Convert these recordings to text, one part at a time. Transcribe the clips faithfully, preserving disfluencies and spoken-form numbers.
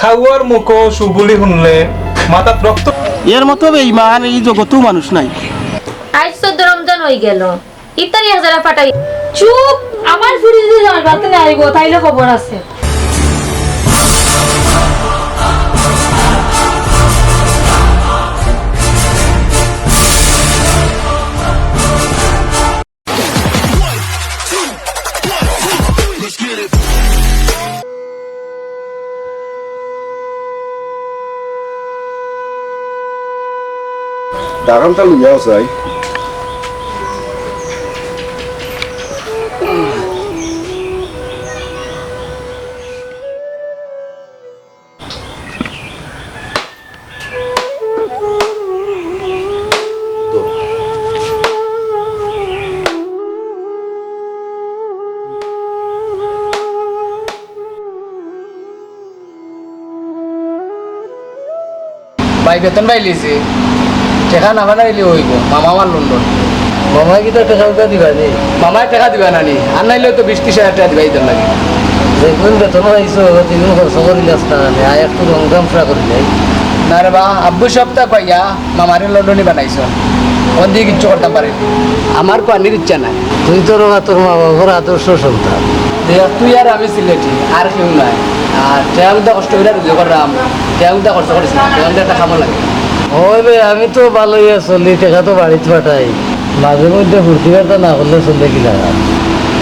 হাওয়ার মুখো সুবুলি হুনলে মাথাত রক্ত। এর মতো বেইমান এই জগতেও মানুষ নাই। আইজ চৌদ্দ রমজান অইগেল, ইফতারি এক জারা ফাটাই। চুপ! আমার ফুরি যদি জামাইর বাড়িত না আইবো, তাইলে খবর আছে। দাগানটা লইয়া যাই। ভাই, বেতন পাইলিছি, টেকা না পাঠাইলে অইবো। মামা আমার লন্ডন। মামায় কিতা টেকা উকা দিবা নি? মামায় টেকা দিবা না নি? আর নাইলে তো বিশ ত্রিশ হাজার টেকা দিবা ইদর লাগি। যেগুন বেতন পাইছো, তিনগুন খরচ করিলাস না নি? আয় একটু রং তামশা করিলাই। না রে বা, আব্বু সপ্তাহ কইয়া মামারে লন্ডনি বানাইছো। অন দিয়া কিচ্ছু করতাম পারি না। আমার কুয়ানির ইচ্ছা নাই। তুই তো রবা তোর মা বাবার আদর্শ সন্তান। দেখ, তুই আর আমি সিলেটি, আর কেউ নাই। আর টেকা উতা কষ্ট করিয়া রুজি কররাম, টেকা উতা খরচ করিস না, টেকা উতা একটা কামো লাগে। ওই বে, আমি তো ভালোই চলি, টেকা তো বাড়িত পাঠাই। মাঝে মধ্যে ফুর্তি ফার্তা না করলে চলে কিলা?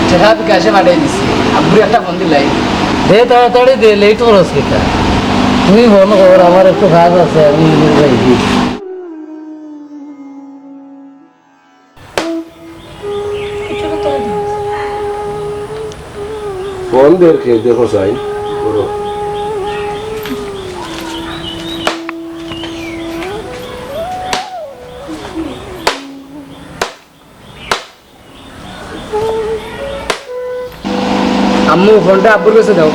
টেকা বিকাশে পাঠাই দিছি, আব্বুরে একটা ফোন দিলাই। দে তাড়াতাড়ি দে, লেট করস কিতা? তুই ফোন কর, আমার একটু কাজ আছে, আমি যাই। ফোন দের কে, দেখো চাই। আম্মু, ফোনটা আব্বুর কাছে দাও।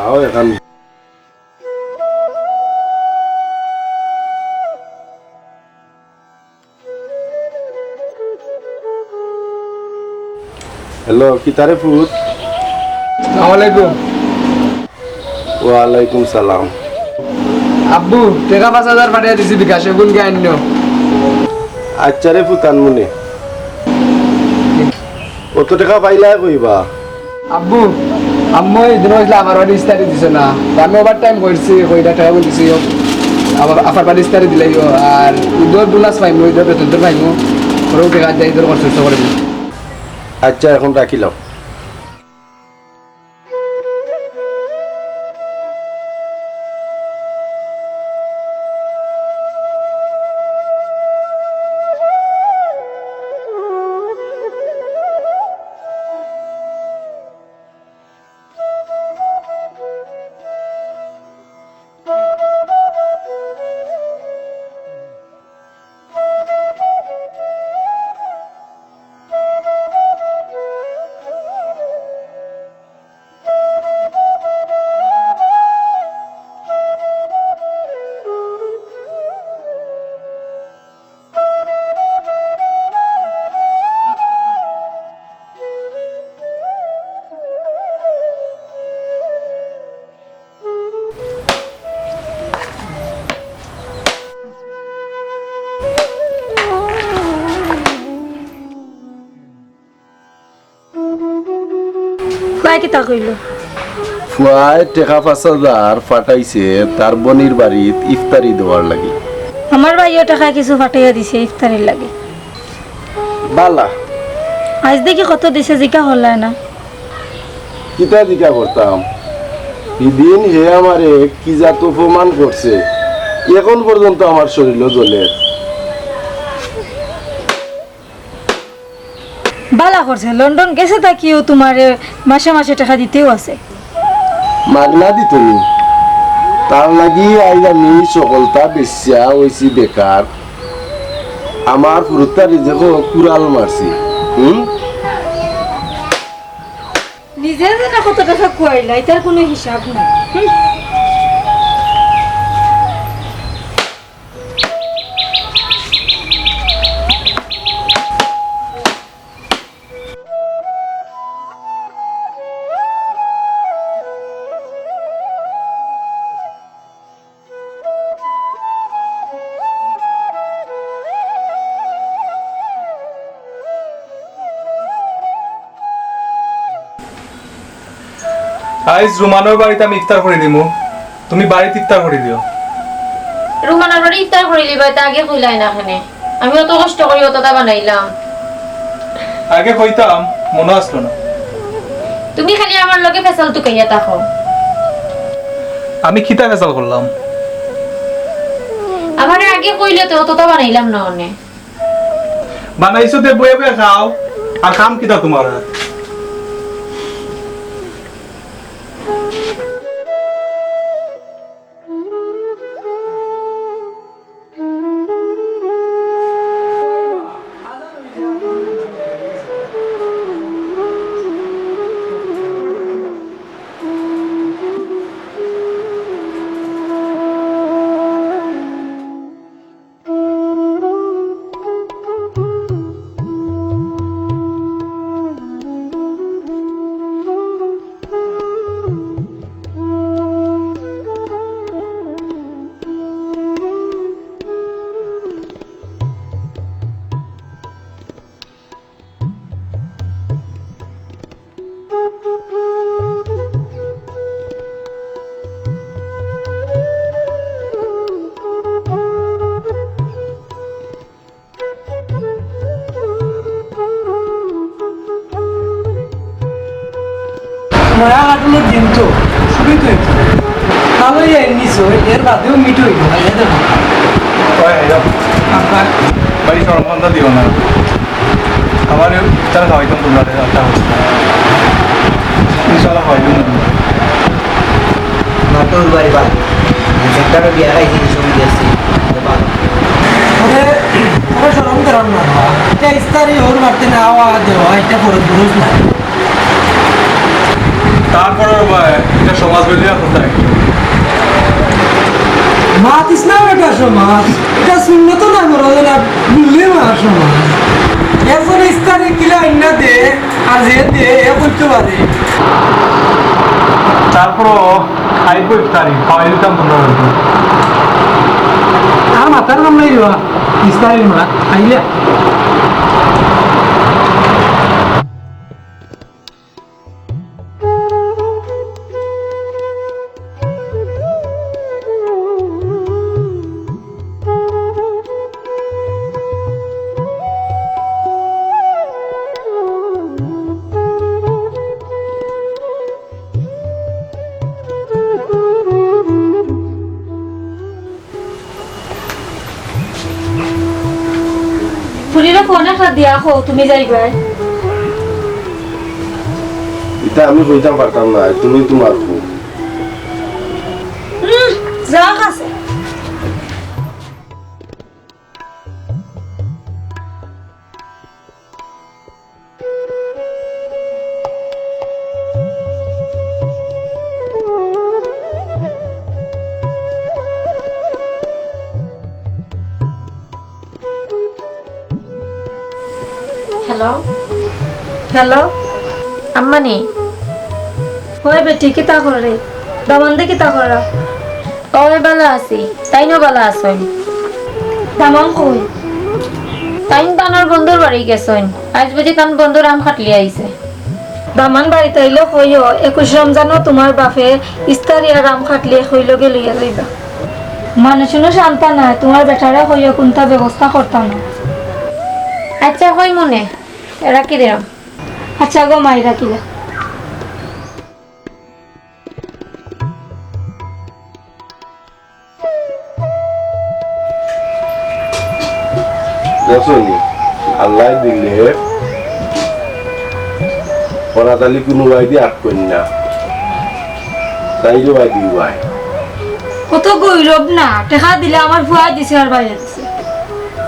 আও এখন। হ্যালো, কিতা রে পুত? আসসালামু আলাইকুম। ওয়ালাইকুম সালাম। আব্বু, টেকা পাঁচ হাজার পাঠাইয়া দিছি বিকাশে, গুন গিয়া আইন্নো। আচ্ছা রে পুত, আনমুনে। অত টেকা পাইলায় কইবা? আব্বু, আম্মু ইদিন কইছলা আমার বাড়ি ইফতারি দিছো না। তো আমি ওভার টাইম করছি, কয়টা টেকা বলছি, আবার আফার বাড়ি ইফতারি দিলাইও। আর ইদর বোনাস পাইমু, ইদর বেতন তো পাইমু। ওরাও টেকা দেয়, ইদর খরচ তো করে দিমু। আচ্ছা, এখন রাখিলাও। ফুয়ায় কিতা কইলো? ফুয়ায় টেকা পাঁচ হাজার পাঠাইছে তার বইনর বাড়িত ইফতারি দেওয়ার লাগি। আমার ভাইও টেকা কিছু পাঠাইয়া দিছে ইফতারির লাগি। বালা। আইজ দেখি কত দিছে, জিকা করলায় না। কিতা জিকা করতাম? হিদিন হে আমারে কি জাত অপমান করছে, এখন পর্যন্ত আমার শরীরও জ্বলের। বালা করছে, লন্ডন গেছে থাকিও তুমারে মাসে মাসে টেকা দিতেও আছে। মাগনা দিতো নি? তার লাগি আইজ আমি সকলতা বেচিয়া অইছি বেকার। আমার ফুরুতার রিজেকো কুড়াল মারছি। হুম? নিজে যে না কত টেকা খুয়াইলা, ইতার কুনু হিসাব নাই। হুম। আইজ রুমানর বাড়িত আমি ইফতার করি দিমু, তুমি বাড়িত ইফতার করি দিও। রুমানর বাড়িত ইফতার করি দিবায়, তা আগে কইলায় না কেনে? আমি অত কষ্ট করি অততা বানাইলাম। আগে কইতাম, মনো আছলো না। তুমি খালি আমার লগে ফেছাল তুকাইয়া থাকো। আমি কিতা ফেছাল করলাম? আমারে আগে কইলে তো অততা বানাইলাম না অনে। বানাইছো তে বইয়া বইয়া খাও, আর কাম কিতা তুমার? নয়া কাঠুলোর দিন তো, শুরু তো একটু। ভালোই এর নিচে, এর বাদেও মিট হইল, খাইয়া দেবো। ওই, এই যাও। আপনার বাড়ি সরম সন্ধ্যা দিও না। আমার ইফতার খাওয়াইতাম তোমরা, একটা হচ্ছে। ইনশাআল্লাহ খাওয়াইতাম না। মাতুর বাড়ি বা, যেটা বিয়া খাইছি, সঙ্গে গেছি, বাবা। ওরে, ওরে শরম করার না, এটা ইস্তারি ওর মারতে না আওয়া দেওয়া, এটা ফরজ বুঝ না। তারপরে বাবা, এটা সমাজ বলিয়া কোথায়? মাতিস না বেটা সমাজ, এটা সুন্নত না, মরদ না, বুঝলি মা সমাজ। একজন ইস্তারি কিলা আইনা দে, আর যে দে, এ করতে পারে। তারপরও খাইব ইফতারি, খাওয়াই দিতাম তোমরা হয়তো। আর মাথার গম নাই রে বা, ইফতারির মা, খাইলে। ফুরিরে ফোন একটা দিয়া কও, তুমি যাইবায়। ইটা আমি কইতাম পারতাম না, তুমি তুমার কও। হুম, যাক আছে। হ্যালো? হ্যালো? আম্মানি? ওই বেটি, কিতা করে? দামান্দে কিতা করা? ওই বালা আছি, তাইনও বালা আছইন। দামান কই? তাইন তানর বন্ধুর বাড়ি গেছইন। আইজ বুঝি তান বন্ধুর আম কাটলি আইছে। দামান বাড়িত আইলে কইও, একুশ রমজানও তুমার বাফে ইস্তারি আর আম কাটলি একই লগে লইয়া যাইবা। মানুষ উনো শান্তা নায়, তুমার বেটারে কইও কুন্তা ব্যবস্থা করতা না। আচ্ছা, কইমুনে, রাখি দিলাম। আচ্ছা গো মাই, রাখিলা। দেখছো নি? আল্লায় দিলে, পরাতালি কুনু বায়দি আটকইন না। তাই যে বায়দি বায়। কত গৌরব না, টেকা দিলে আমার ফুয়ায় দিছে আর বাইরে দিছে।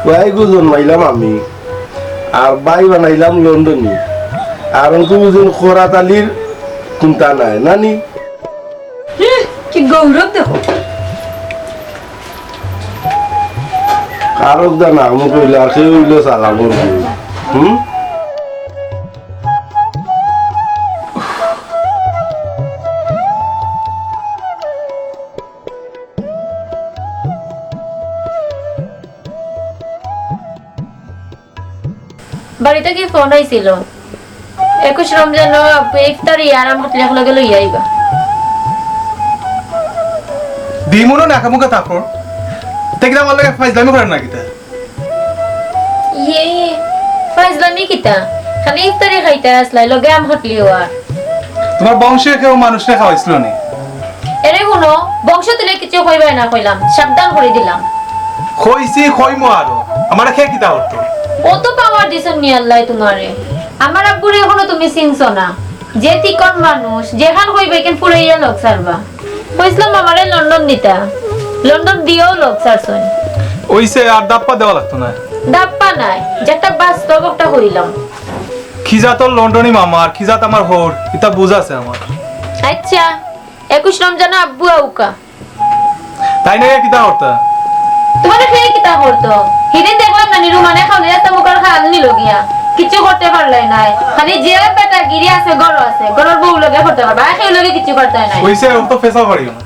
ফুয়ায় গো জন্মাইলাম আমি। আর বাই বানাইলাম লন্ডনি। আর অঙ্কু বুঝুন খোরাত আলীর কুন্তা নাই, নানি? হুম, কি গৌরব দেখো। কারক দা না, অমুক হইলে আর কেউ হইলে সালাম করবে। হুম? বাড়ি থাকি ফোন আইছিল, একুশ রমজানও আব্বু ইফতারি আর আম কাটলি একলগে লইয়া আইবা। দিমু না, নাকে মুখে থাকো। তে কিতা আমার লগে ফাইজলামি করে না কিতা? ইয়ে, ফাইজলামি কিতা? খালি ইফতারি খাইতা আছলায়, লগে আম কাটলিও আর। তুমার বংশে কেউ মানুষরে খাওয়াইছিল নি? এরে হুনো, বংশ তুলে কিছু কইবায় না কইলাম, সাবধান করি দিলাম। কইছি, কইমু আরো। আমারে কে কিতা করতো? অত পাওয়ার দিছইন নি আল্লায় তুমারে। আমার আব্বুরে এখনো তুমি চিনছো না। যে তিকন মানুষ, যেখান কইবা এখান ফুরাইয়া লগ ছাড়বা। কইছলাম আমারে লন্ডন দিতা, লন্ডন দিয়াও লগ ছাড়ছইন। অইছে, আর দাপ্পা দেওয়া লাগতো না। দাপ্পা নায়, যেটা বাস্তব ওটা কইলাম। কি জাতর লন্ডনি মামা আর কি জাত আমার হউর, ইতা বুঝা আছে আমার। আচ্ছা, একুশ রমজানো আব্বু আউক্কা। তাইন আইয়া কিতা করতা? তুমারে কে কিতা করতো? হিদিন দেখলাম না নি রুমানে খাওয়াইয়া মুখর খাল নিল গিয়া। কিচ্ছু করতে পারলায় নায়। খালি যে বেটাগিরি আছে, ঘরো আছে। ঘরর বউ লগে করতে পারবা। আর কেউ লগে কিচ্ছু করতে নায়। অইছে, ও তো ফেসা করিও না।